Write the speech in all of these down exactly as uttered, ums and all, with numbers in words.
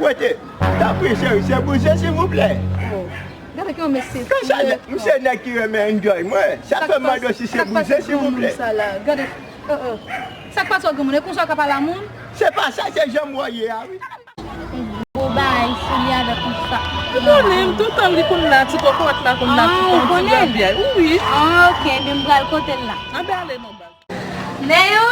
Kote? Tanpri, cheri, se bouze, silvouplè. Oh, gade ki yon mesye. Konsa, misye nèg ki renmen enjoy mwen. Sa fè m mande w si se bouze, silvouplè. Sa k pase granmoun sa la? Gade, oh, oh. Sa k pase w granmoun? E konsa w ka pale a moun? Se pa sa, se jan m wè w ye a, wi. Gwo bagay sou li avèk yon sa. Ou konnen, m toutan li konn la, ti kokorat la konn la, ah, tout ou konnen? Wi. Ah, ok, ebyen m pral kote l la. Anben ale non, baz. Leo?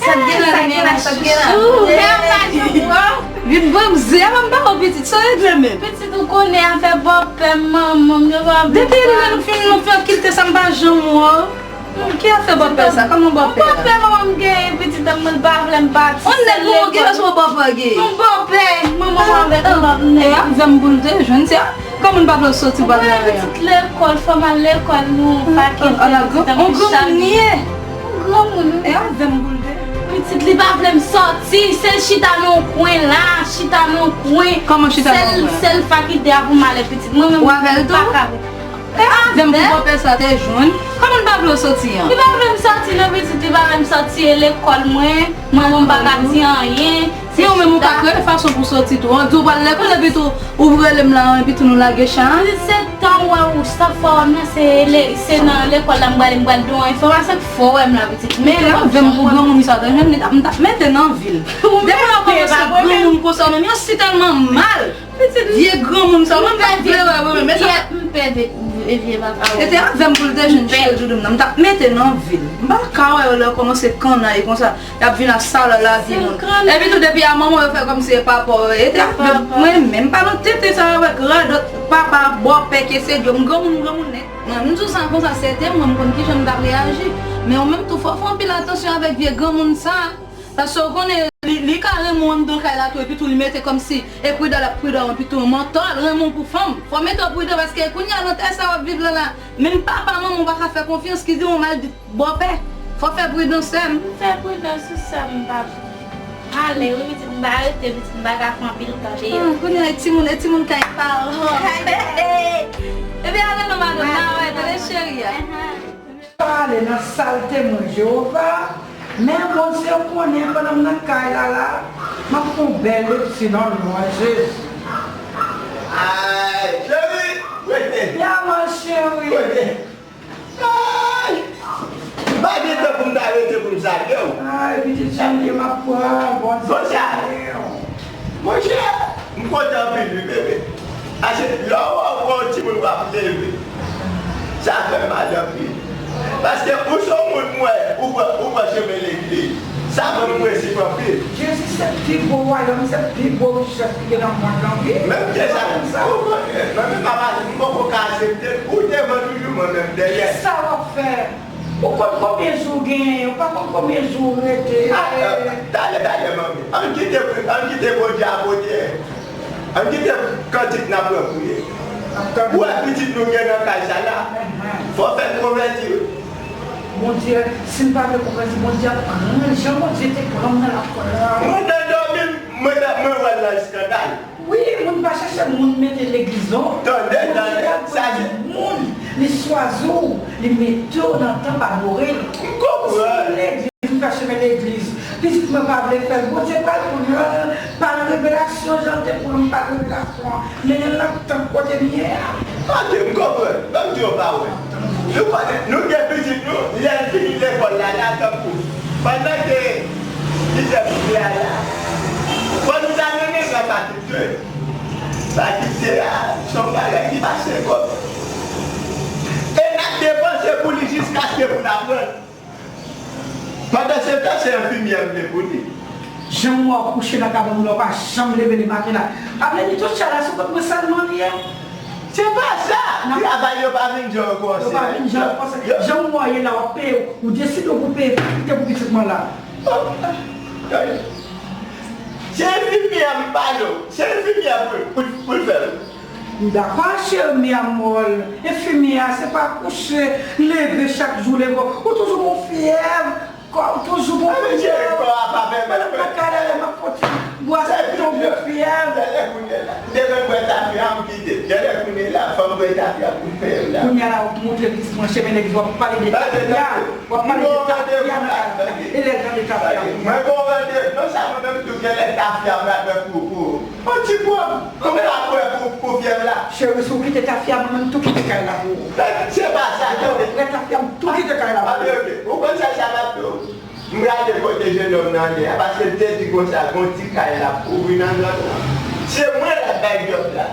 Sa k gen la, sa k gen la, sa k gen la? Ou, mè pa janm wè w. Vin ban m zen, avan m ba w pitit, sa w regle menm? Pitit, ou konnen afè bòpè m, manman m, yo pa vle. Depi lè nou fin, nou fin ankilte sa, m pa janm wè w. Ki afè bòpè sa? Kòman bòpè a? Bòpè manman m genyen, pitit, mwen pa vle m pati. On nèg ou gen, se bòpè gen. Yon bòpè, manman m avèk yon lòt nèg. E avè m pou l te jwenn, se kòman m pa vle w soti, w pa vle anyen. Pitit, lekòl, fò m al lekòl, nou pa kenbe pitit, on granmoun li ye. On granmoun. E avè m pou l te. Pitit, li pa vle m soti, se l chita nan yon kwen la, chita nan yon kwen. Kòman chita nan yon kwen? Sèl, sèl fakite a pou m ale, pitit. Mwen menm, ou avè l tou? Pa ka. E avè m pou bòpè sa te jwenn. Kòman l pa vle w soti an? Li pa vle m soti non, pitit, li pa vle m soti, e lekòl mwen, mwen menm m pa ka di anyen. Men ou menm ou ka kreye fason pou soti tou. An di w pral lekòl epi tou ou rele m la, epi tou nou lage chay. Li se tan wè ou sa fò wè m nan se le-, se nan lekòl la m prale, m pral di w yon enfòmasyon k fò wè m la, pitit. Men e avè m pou granmoun sa te jwenn, li t ap, m t ap mete nan vil. Depi lè w kòmanse granmoun konsa menm, yo si tèlman mal. Vye granmoun sa, mwen pa vle wè mwen menm. M pè vye, vye papa. E te avè m pou l te jwenn cheri doudou m nan. M t ap mete nan vil. M pa ka wè yo lè yo kòmanse kannay konsa. Y ap vin ap sal lavi moun. Epi tou depi a manman yo fè kòmsi e papa yo ye. E te avè m, mwen menm. M pa nan tenten sa avèk radòt papa, bòpè, ke se dyo. M granmoun, m granmoun nèt. Mwen, m di w sa konsa, se te mwen, m konn kijan m t ap reyaji. Men ou menm tou, fò w fè anpil atansyon avèk vye granmoun sa. Paske w konnen, li, li ka renmen w anndan kay la tou, epi tou li mete kòmsi e pridan l ap pridan w, epi tou mantò l renmen w pou fanm. Fò w mete w pridan, paske kounye a nan tè sa w ap viv la la, menm papa, manman w pa ka fè konfyans, ki di w m al di bòpè. Fò w fè pridan, sè m. M fè pridan sou sè m, papa. Ale wi, pitit, m pa rete, pitit, m pa ka fè anpil tan deyò. Ah, kounye a e timoun, e timoun kay paran. Ebyen, ale non, madanm, n a wè, tande cheri a. Pale nan salte mwen, Jewova, men Bondye konnen pandan m nan kay la la, m ap fè yon bèl lekti nan non a Jezi. Ay, cheri, rete. Ya, mon cheri. Rete. Ay, m pa gen tan pou m ta rete pou m salye w. Ay, pitit jan m ye, m ap pran, Bondye konnen w. Monchè, m kontan anpil wi, bebe. Paske lè w wè w pran yon timoun w ap leve, sa fè m mal anpil. Paske ou se yon moun m wè, ou pran, ou pran chemen legliz. Sa fè m prensip anpil. Jezi se pi gwo wayòm, se pi gwo richès ki gen nan mond lan, wi. Menm ke sa, ou konnen, mwen menm papa, m poko ka aksepte l, ou devan toujou, mwen menm dèyè. Kisa w ap fè? Ou konn konbyen jou w genyen? Ou pa konn konbyen jou w rete? Ah, ah, talè, talè, manmi. Ann kite, ann kite Bondye a Bondye. Ann kite kantik n ap pran pou li. Ou wè pitit nou gen nan kay sa la? Fò w fè l konvèti wi. Bondye, si n pa vle konvèti, Bondye ap pran l jan Bondye te pran m nan lakòl la. Mwen nan dòmi, mwen nan, mwen wè l nan eskandal. Wi, moun pa chèche moun mete legliz non. Tande, tande, sa se moun, li chwazi w, li mete w nan tanp adore l. M konprann. Si legliz, m fè chemen legliz. Pitit mwen pa vle fè l. Bondye pral pran l, pa l revelasyon, jan l te pran m pa l revelasyon an. Mennen l nan tanp kote l ye a. Ok, m konprann. Ban m di yon pawòl. Nou konnen, nou gen pitit nou, lè l fini lekòl la, la tankou. Pandan ke li fè pridan la, fò nou ta mennen l nan fakilte. Fakilte a, se yon bagay ki pase kòb. E n ap depanse pou li jiskaske pou n aprann. Pandansetan, se enfimyè m vle pou li. Jan m wè w kouche nan kabann ou la, w pa janm leve lematena. Sa vle di tout chay la sou kont mwen sèlman li ye? Se pa sa! Travay yo pa vin jan yo panse. Yo pa vin jan yo panse. Jan m wè w ye la, w ap peye, ou deside w pou peye fakilte pou pitit mwen la. Se enfimyè m pale w. Se enfimyè pou, pou, pou l fè l. M dakò, cheri, mi amor. Enfimyè a, se pa kouche, leve chak jou, leve. Ou toujou gon fyèv. Kò w toujou gon fyèv. Kò a pa fè mal. Mwen nan kay la, m ap fè ti bwase tonbe fyèv. Gade kounye la. M te konn bwè tafya, m kite. Gade kounye la, fò m bwè tafya pou m fè yo la. Kounye a la, w ap montre pitit mwen chemen legliz, w ap pale de tafya. W ap pale de tafya nan kay la. E lè l tande tafya. Mwen gon randevou, non sèlman menm tou, gade tafya m la, pou, pou, Yon ti pwòb, kòm la pwòb pou, pou fyèv la. Cheri, si w kite tafya, mwen menm tou kite kay la pou ou. Se pa sa, tande. Prè tafya, m tou kite kay la pou ou. Tande, ok. Ou konn sa sa m ap di w? M gade kote jennonm nan ye a, paske l te di konsa, gon ti kay l ap ouvri nan zòn nan. Se mwen l ap bay djòb la.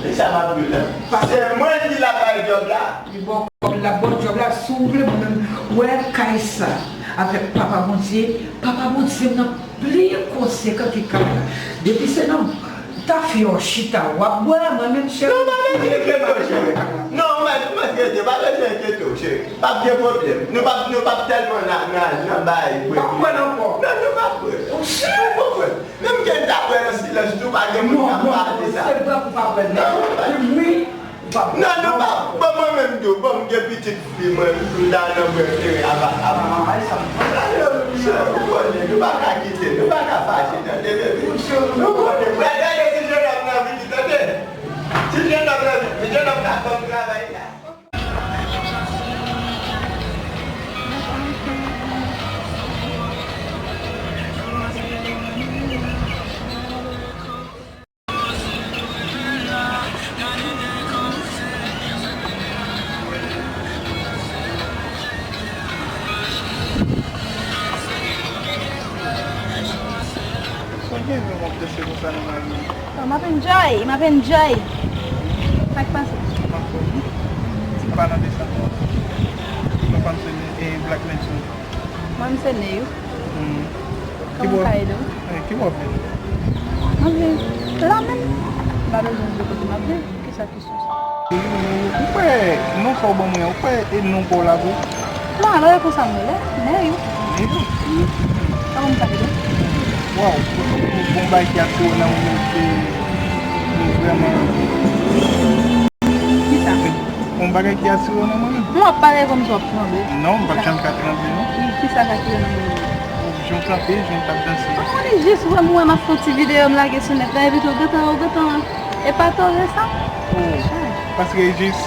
E sa m ap di w la. Se mwen ki l ap bay djòb la. Li ba w kòb la, ba w djòb la, si w vle, mwen menm, wè kay sa, avèk Papa Bondye, Papa Bondye m nan pli konsekan ke kay la. Depi se nan tafya w chita, w ap bwè, mwen menm, cheri. Non, pa bezwen enkyete w, cheri. Non, mwen, mwen enkyete, pa bezwen enkyete w, cheri. P ap gen pwoblèm. Nou p ap, nou p ap tèlman nan, nan, nan bay. W ap bwè l ankò. Non, nou p ap bwè. Ou si? Ou konprann? Menm ke n ta bwè nan silans tou, pa gen moun k ap pale sa. Non, non, se vre pou pa bwè l. Non, pa. Wi, ou pa bwè. Non, nou pa. Bon, mwen menm tou, bon, m gen pitit fi, mwen, m ta nan bwè kleren ava, ava. Ah, e sa m konprann. Ou konnen, nou pa ka kite, nou pa ka fache, tande, bebe. Nou konnen, pral gade ti jennonm nan vini, tande. Ti jennonm nan vini, jennonm nan ban m travay la. Sa w gen menm w ap danse konsa nan lari a? Oh, m ap enjoy, m ap enjoy. Sa k pase? M anfòm wi. An palan de sa, ou konn se, e, Black Nation? Mwen, m se Neyou. Hmm. Kòman w ka ede w? Eh, ki bò w ap viv? M ap viv la menm. M pa bezwen di w kote m ap viv. Kisa ki Ou kwè non sa w ban mwen an, ou kwè e non pa w la vre? Non, alò e konsa m rele, Neyou. Neyou? Wi. Kòman m ka ede w? Waw, gon bagay ki atire w nan mwen, se, se vrèman. Kisa? Gon bagay ki atire w nan mwen. Non, w ap pale kòmsi w ap tranble. Non, m p ap janm ka tranble, non. Kisa k atire w nan mwen? Jan w kanpe, jan w t ap danse. Ou konnen jis wè m wè m ap fè yon ti videyo m lage sou nèt la, epi tou gentan, ou gentan epatore sa. Oh, paske jis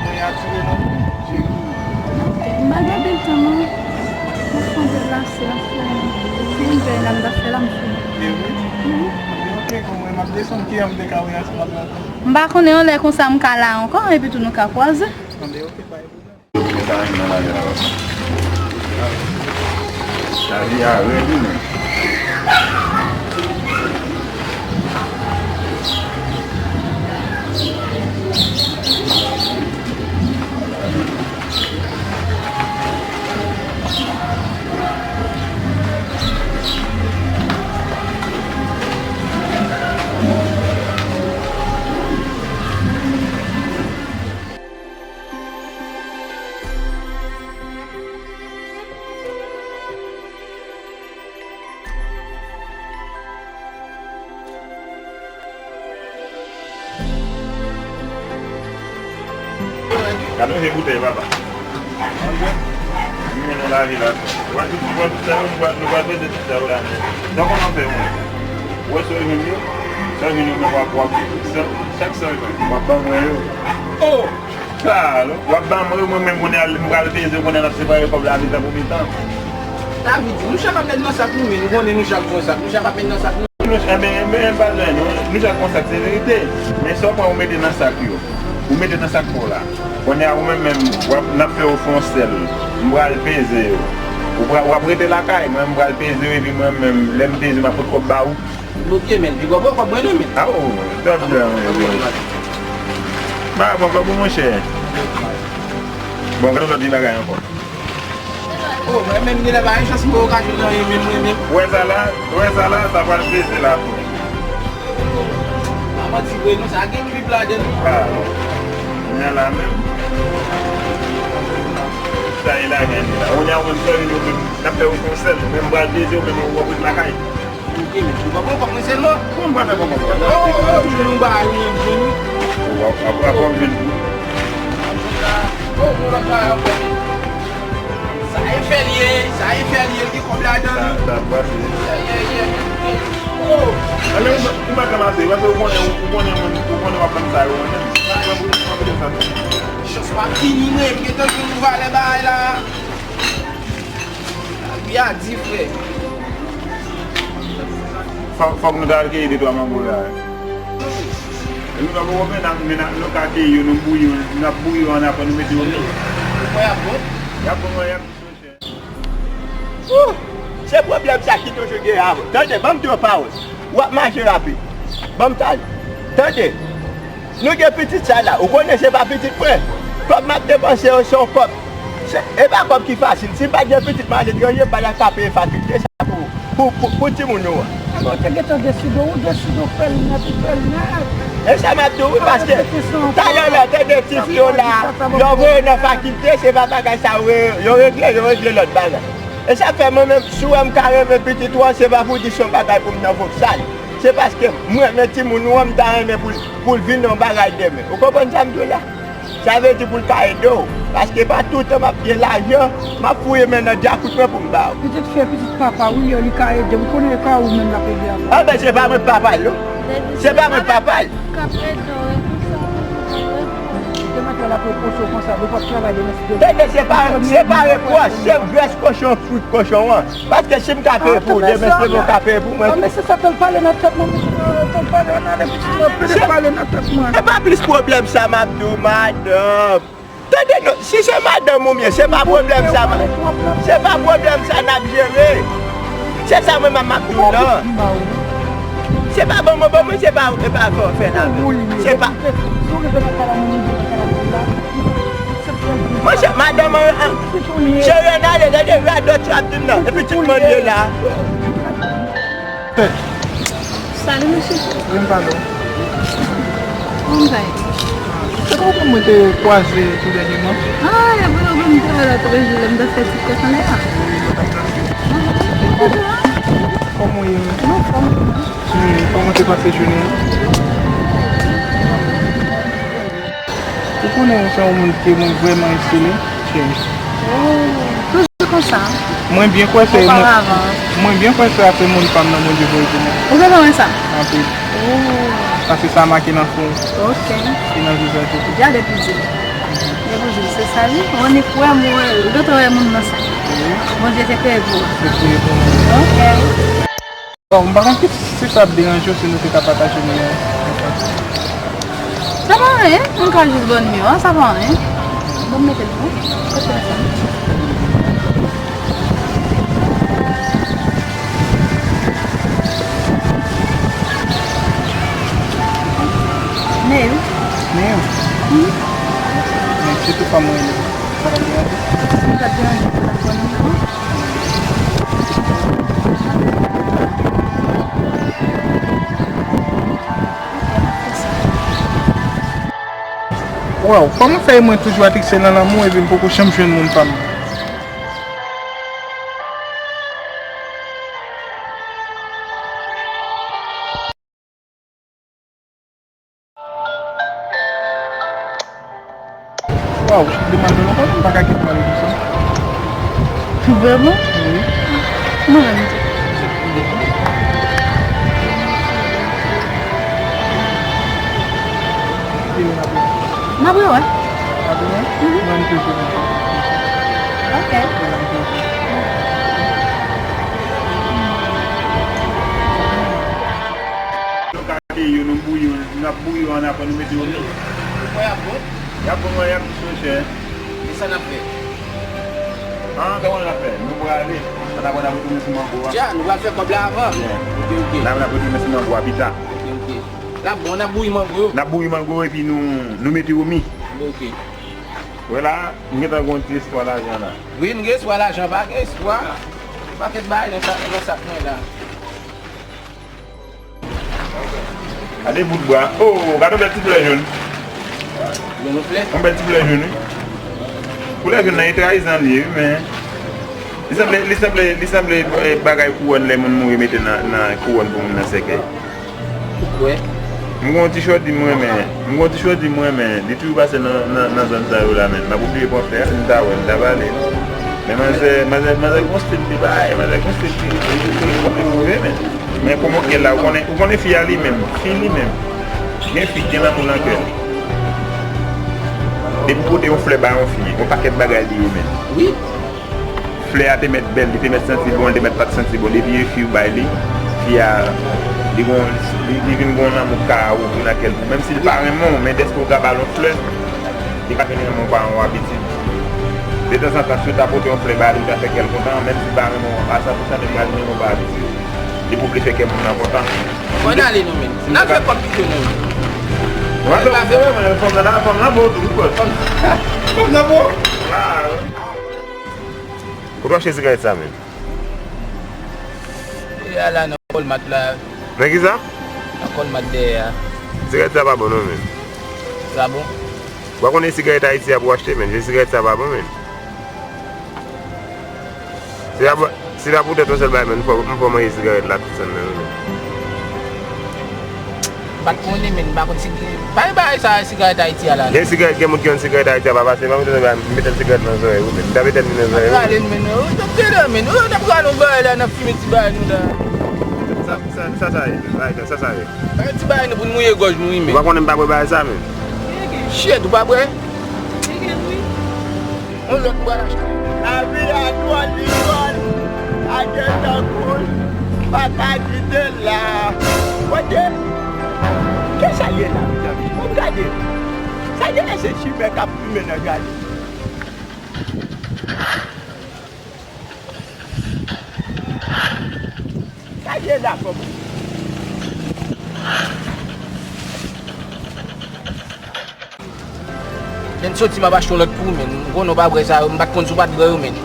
mwen atire nan ou, cheri. M pa gade l tèlman. M ap fè yon delase, m ap fè, se enjoy la m t ap fè la, m fini. E wi? Mhm. Ebyen, ok, kòm mwen, m ap desann ki an m te ka wè ansanm avè w ankò. M pa konnen, yon lè konsa m ka la ankò, epi tou nou ka kwaze. Anben, ok, pa gen pwoblèm. Yo gen sa menm nan lari a, papa. Lavi a rèd wi, menm. Gade yon vye boutèy, papa. Mwen nan lavi la. Ou pa tout, ou pa tout sa yo, nou pa, nou pa bezwen tout sa yo la. Donk, kòman fè, mwen? Ou wè sa w jwenn yo? Sa w jwenn yo, men w ap, w ap, sa, chak sa w jwenn, w ap ban mwen yo. Oh! Sa, w ap ban mwen yo, mwen menm kounye a, m pral peze, kounye a n ap separe kòb la, mitan pou mitan. David, nou chak ap met nan sak nou, men nou konnen nou chak gon sak, nou chak ap met nan sak nou. Nou, enben, enben, pa jwenn nou, nou chak gon sak, se verite. Men sa w pran, ou mete nan sak yo. Ou mete nan sak pa w la. Kounye a, ou menm, menm, w ap, n ap fè yo fè yon sèl. M pral peze yo. Ou pra-, w ap rete lakay, mwen, m pral peze yo, epi mwen menm, lè m peze, m ap pot kòb ba ou. Bloke, men, pi gwo pran kòb mwen non, men. A, o, tande, men. Ba, pran kòb ou, monchè. Bon, gade lòt vye bagay ankò. O, mwen menm, genlè pa gen chans mwen okazyon nan yon menm, mwen menm. Ou wè sa la? Ou wè sa la? Sa pral peze la tou. Pa manti vre non, sa gen trip ladan l. A, non. Kounye a la menm. Sa e la, gen la. Kounye a, ou menm, sèl nou menm. N ap fè yo fè yon sèl. Menm pral peze yo, menm w ap ret lakay. Ok, men, ou pa pran kòb mwen sèlman? Bon, m pa fè kòb ankò. Oh, oh, oh, nou ba yo, nou jwenn. Ou ap, ap, ap, ap jwenn. Oh, nou ap ba yo ankò. Sa e fè l ye, sa e fè l ye, li gen kòb ladan l. Sa, sa pase. Yeah, yeah, yeah. Oh. Anben, ou, ou pa ka pase, paske ou konnen, ou konnen, ou konnen w ap ban m sa yo, ou konnen. Chans pa fini, mwen, m gentan jwenn yon valè bagay la. Lavi a di, frè. Fòk, fòk nou ta al keyi de twa mango la. E nou ka poko men, men nou ka keyi yo, nou bouyi yo, n ap bouyi yo annapre nou mete yo. Kòman y ap bon? Y ap bon, y ap bon, chè. Ooh! Se pwoblèm sa ki toujou gen avè w. Tande, ban m di w yon pawòl. W ap mache rapid. Ban m talè. Tande. Nou gen pitit sa la. Ou konnen se pa pitit mwen. Kòb m ap depanse yo, se yon kòb. Se, e pa kòb ki fasil. Si m pa t gen pitit mwen aletranje, m pa t ap ka peye fakilte sa pou, pou, pou, pou timoun yo an. Alò, te gentan gen sido, ou gen sido fè l nèt, ou fè l nèt. E sa m ap di w, wi, paske talè lè w tande ti fi yo la, lè w voye nan fakilte, se pa bagay sa yo re-, yo regle, yo regle lòt bagay. E sa fè mwen menm, si w wè m ka renmen pitit ou an, se pa pou di se yon bagay pou m nan voksal. Se paske m renmen timoun ou an, m ta renmen pou l, pou l vin yon bagay demen. Ou konprann sa m di w la? Sa vle di pou l ka ede w. Paske pa toutan m ap gen lajan, m ap fouye men nan djakout mwen pou m ba w. Pitit fi, pitit papa, wi, li ka ede. Ou konnen e ka ou menm l ap ede avè w. Anben, se pa mwen k papa l, non. Se pa mwen k papa l. K ap ede w, e konsa, konsa, konsa. Demen l ap repwoche w konsa, nou p ap travay demen si Dye vle. Tande, se pa, se pa repwòch, se grès kochon, fwi kochon an. Paske si m ka peye pou ou, demen se mwen k ap peye pou mwen tou. Mesye sa t al pale nan tèt mwen, mesye sa t al pale nan tèt mwen, pede pale nan tèt mwen. Se pa plis pwoblèm sa m ap di w, madanm. Tande non, si se madanm ou m ye, se pa pwoblèm sa, se pa pwoblèm sa n ap jere. Se sa mwen menm m ap di w lan. Se pa bon, bon, bon, mwen, se pa, se pa fè, fè la. Se pa. Monchè, madanm an, an, cheri an ale, gade radòt yo ap di m nan. Epi tout mande la. Salut, monsieur. Vin pale w. Kòman w ye? Se pa w konn mwen te kwaze tou dènyèman? Ah, y a pas de problème, travay la, travay, je l'aime, fè ti kòs anlè a. Kòman w ye? Mwen anfòm. Hmm, kòman w te pase jounen an? Ou konnen ou se yon moun ke mwen vrèman estime, cheri. Oh, toujou konsa. Mwen byen kwè se moun, oparavan. Mwen byen kwè se a se moun pa m nan Bondye voye pou mwen. Ou gentan wè sa? Anpil. Oh. Paske sa make nan fon. Ok. E nan vizaj ou tou. Gade pou di. Gade pou di, se sa wi. Ou annik wè moun, ou gentan wè moun nan sa. Wi. Bondye te kreye pou ou. Te kreye pou mwen. Ok. Bon, m pa konn si, si sa ap deranje w si nou te ka pataje nimewo an. Sa pa anyen, m ka jis ba w nimewo a, sa pa anyen. Bon, m mete l pou ou. Kote sa? Neyou. Neyou? Mhm. Men se tou pa mwen li. Sa pa deranje? Si sa deranje, sa pa deranje. Waw, kòman fè mwen toujou ap fikse nan lanmou epi m poko janm jwenn moun pa m nan? Waw, demwazèl, ou konnen m pa ka kite w ale konsa. Vrèman? Wi. Mwen menm tou. Kilè n ap wè? N ap rewè. N ap rewè? Mhm. Mwen m toujou menm. Ok. Mwen m toujou. Yo, nou bouyi yo, n ap bouyi yo annapre nou mete yo. Kòman y ap bon? Y ap bon, y ap jis monchè. E sa n ap fè? An, kòman n ap fè? Nou prale. Annapre n ap retounen sou mango a. Dja, nou pral fè kòb la avan. Byen. Ok, ok. N ap, n ap retounen sou mango a pita. Ok, ok. L ap bon, n ap bouyi mango yo. N ap bouyi mango epi nou, nou mete yo mi. Ok. Wè la, m gentan gen yon ti espwa lajan la. Wi, m gen espwa lajan, pa gen espwa. Pakèt bagay nan sa, nan sak mwen la. Gade bout bwa. Oh, gade yon bèl ti flè jòn. Yon flè? Yon bèl ti flè jòn, wi. Koulè jòn nan, e trayizan li ye, wi, men li sanble, li sanble, li sanble, eh, bagay kouwòn lè moun mouri mete nan, nan kouwòn pou moun nan sèkèy. Ou kwè? M gen yon ti chòdi m renmen, m gen yon ti chòdi m renmen, li toujou pase nan, nan, nan zòn sa yo la, men m ap oblije pran flè a, si m ta wè l, m ta pale. Men manzè, manzè, manzè gon stil li bay, manzè gon stil li, li, li, li, li move, men. Men kòman w ye la, ou konnen, ou konnen fi a li menm, fi li menm. Gen fi ki gen lanmou nan kè l. Depi w pote yon flè bay yon fi, yon pakèt bagay li ye menm. Wi. Flè a te mèt bèl, li te mèt santi bon, li te mèt pa t santi bon, depi e fi w bay li, fi Fi a, li gon, li, li vin gon lanmou ka ouvri nan kè l pou, menm si l pa renmen w, men dèske w ka ba l yon flè, li ka vin renmen w pa yon abitid. Detanzantan, si w ta pote yon flè ba li, ou ta fè kè l kontan, menm si l pa renmen w a san pou san, men l pral renmen w pa abitid. Li pou vle fè kè moun nan kontan. Bon, n ale nou menm. N al fè kòb pito nou. Ou antre, ou antre, men fanm nan, fanm nan bon tou, wi, bòs. Fanm nan bon. Kote w achte sigarèt sa menm? E a la nan Walmart la. Nan ki sa? Nan Walmart dèyè a. Sigarèt sa pa bon non menm. Sa bon? Ou pa konnen sigarèt Ayiti a pou w achte menm. Se sigarèt sa pa bon menm. Se la, se la poutèt yon sèl bagay menm, m fò, m fò manje sigarèt la tout sèl menm. M pa t konnen, men m pa konn si, pa gen bagay sa, sigarèt Ayiti a la. Gen sigarèt, gen moun ki konn sigarèt Ayiti a pa pase, pa mete nan bagay, mete sigarèt nan zòrèy ou, men. M ta mete li nan zòrèy ou. N ap rale l, men. Ou t ap gade, men. Ou t ap gade yon bagay la, n ap fimen ti bagay nou la. Sa, sa, sa, sa ye, bagay sa, sa, sa ye. Bagay ti bagay nou pou n mouye gòj nou, wi, men. Ou pa konnen m pa bwè bagay sa, men. Shit, ou pa bwè? Yon lòt m pral achte. Lavi a dwòl, li dwòl. Lage tankou l, papa kite l la. Kote? Kisa l ye la, mezanmi? Bon, gade. Sa genlè se chimè k ap fimen nan jaden. Gade la, fanmi. Men soti m ap achte yon lòt pou ou, men. M konnen w pa bwè sa yo, m pa t konn si w pa t bwè yo, men.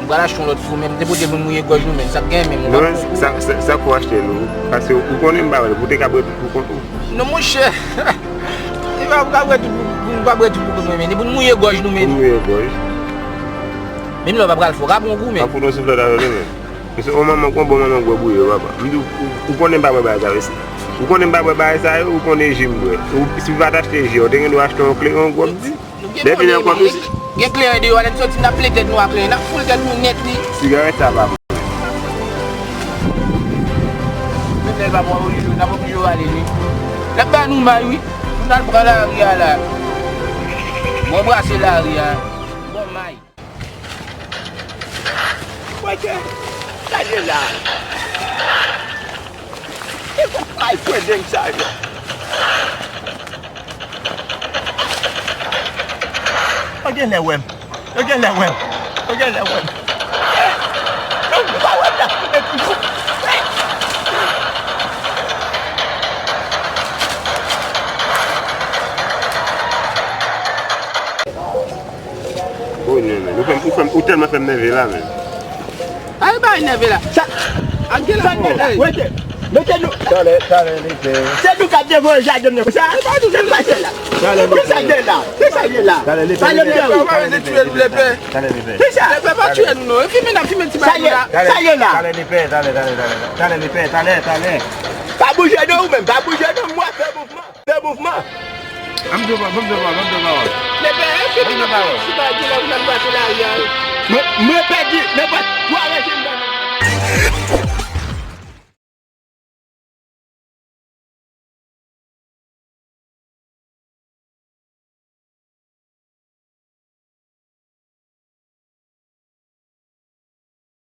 M pral achte yon lòt pou ou, men. M te pote pou n mouye gòj nou, men. Sa k gen, men. Non, sa, sa, sa pou w achte l, wi. Paske ou konnen m pa bwè l, pou w te ka bwè tout pou kont ou. Non, monchè. E pa, m pa bwè tout pou, m pa bwè tout pou kont mwen, men. E pou n mouye gòj nou, men. Pou mouye gòj. Menm lè w pa pral fè, w ka pran yon kou, men. Ap fout yon souflèt avè l, men. Mesye, yon manman, yon bon manman gwo bouye, papa. M di w, ou, ou konnen m pa bwè bagay sa yo, mesye. Ou konnen m pa bwè bagay sa yo, ou konnen ji m bwè. Ou, si w pa t achte ji, ou te gen dwa achte yon kleren, yon gwòg di. Lè vini ankò tou, si gen kleren deyò a, lè n soti, n ap plen tèt nou a kleren, n ap foule tèt nou nèt, wi. Sigarèt sa pa bon. Men lè l pa bon, wi, n ap oblije ale, wi. N ap ba nou may, wi. Pou n al pran lari a la. Mwen brase lari a. Bon may. Wete, gade la. Ki kout may fwe deng sa yo? Yo genlè wè m. Yo genlè wè m. Yo genlè wè m. Yo pa wè m la, men toujou. Oh, non, men. Ou fè m, ou fè m, ou tèlman fè m nève la, men. Ay, bay nève la. Sa, ak gè la, sa gè la, wete. Mete nou. Talè, talè, lepè. Se nou k ap devore jaden nan. Sa, se pa nou, se pa gè la. Talè, lepè. Ki sa gè la? Ki sa gè la? Talè, lepè. Talè, lepè. Talè, lepè. Talè, lepè. Ki sa? Lepè pa tiye nou, non. E fimen n ap fimen ti bagay la. Sa gè la. Talè, lepè. Talè, talè, talè. Talè, lepè. Talè, talè. Pa bouje non ou menm. Pa bouje non. Mwen fè mouvman. Fè mouvman. Ban m de pawòl, ban m de pawòl, ban m de pawòl. Lepè, eske nou ap fè yon ti bagay la, ou nan bwate lari a, wi? Mwen, mwen pèdi nenpòt twa rejim ban nan.